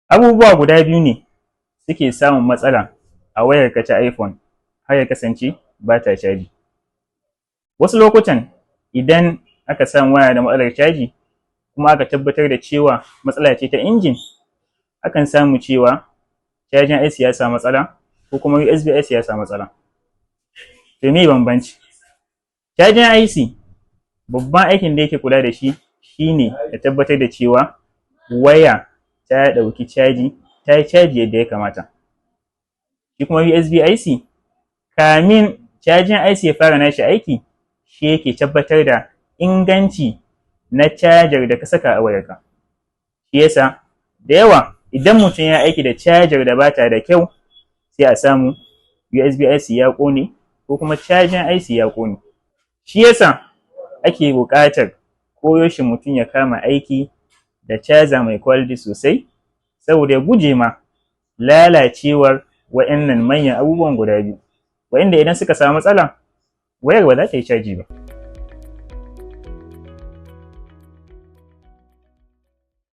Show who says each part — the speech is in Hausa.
Speaker 1: Abubuwa guda biyu ne suke samun matsala a wayarka ta iPhone har ya kasance ba ta caji. Wasu lokutan idan aka samu waya da matsalar caji, kuma aka tabbatar da cewa matsala ce ta injin, akan samu cewa cajin IC ya samu matsala ko kuma USB IC ya samu matsala. To, meye bambanci? Cajin IC, babban aikin da yake kula da shi shine ya tabbatar da cewa waya ta ɗauki caji, ta yi caji yadda ya kamata. Shi kuma USB IC, kamin cajin IC ya fara nashi aiki, shi yake tabbatar da inganci na cajar da ka saka a wayarka. Shi yasa da yawa idan mutum ya aiki da cajar da bata da kyau, sai a samu USB IC ya ƙone ko kuma cajin IC ya ƙone. Shi yasa ake buƙatar koyaushe mutum ya kama aiki da caja mai quality sosai, saboda ya guje ma lalacewar wa'innan manyan abubuwan guda biyu, wa'inda idan suka samu matsala, wayar ba za ta yi caji ba.